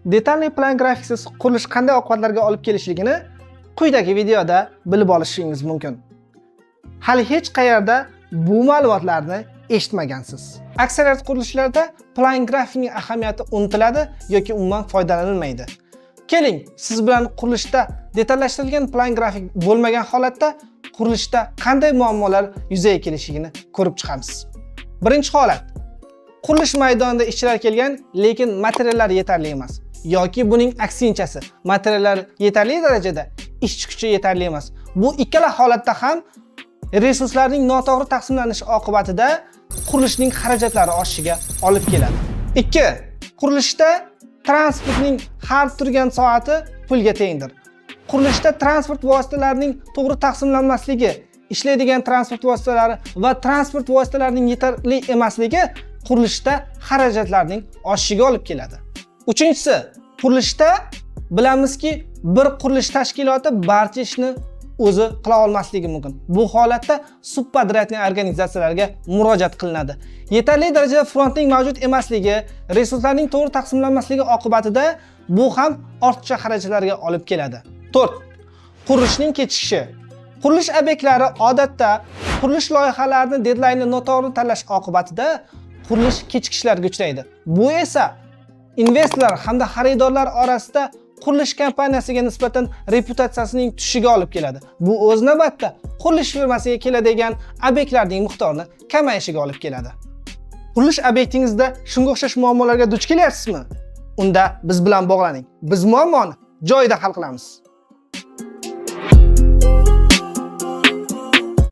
Детальный план grafiksiz qurilish qanday oqibatlarga olib kelishligini quyidagi videoda bilib olishingiz mumkin. Hali hech qayerda bu ma'lumotlarni eshitmagansiz. Aksariyat qurilishlarda plan grafikning ahamiyati unutiladi yoki umuman foydalanilmaydi. Keling, siz bilan qurilishda detallashtirilgan plan grafik bo'lmagan holatda qurilishda qanday muammolar yuzaga kelishligini ko'rib chiqamiz. Birinchi holat. Qurilish maydonida ishchilar kelgan, lekin materiallar yetarli emas yoki buning aksinchasi, materiallar yetarli darajada, ishchi kuchi yetarli emas. Bu ikkala holatda ham resurslarning noto'g'ri taqsimlanishi oqibatida qurilishning xarajatlari oshishiga olib keladi. 2. Qurilishda transportning har turgan soati pulga tengdir. Qurilishda transport vositalarining to'g'ri taqsimlanmasligi, ishlaydigan transport vositalari va transport vositalarining yetarli emasligi qurilishda xarajatlarning oshishiga olib keladi. Uchinchisi, qurilishda bilamizki, bir qurilish tashkiloti barcha ishni o'zi qila olmasligi mumkin. Bu holatda субподрядный organizatsiyalarga murojaat qilinadi. Yetarli darajada frontning mavjud emasligi, resurslarning to'g'ri taqsimlanmasligi oqibatida bu ham ortiqcha xarajatlarga olib keladi. 4. Qurilishning kechikishi. Qurilish obyektlari odatda qurilish loyihalarini deadline noto'g'ri tanlash oqibatida qurilish kechikishlarga uchraydi. Bu esa investorlar hamda xaridorlar orasida qurilish kompaniyasiga nisbatan reputatsiyasining tushishiga olib keladi. Bu o'z navbatida qurilish firmasiga keladigan obyektlarning miqdorini kamayishiga olib keladi. Qurilish obyektingizda shunga o'xshash muammolarga duch kelyapsizmi? Unda biz bilan bog'laning. Biz muammoni joyida hal qilamiz.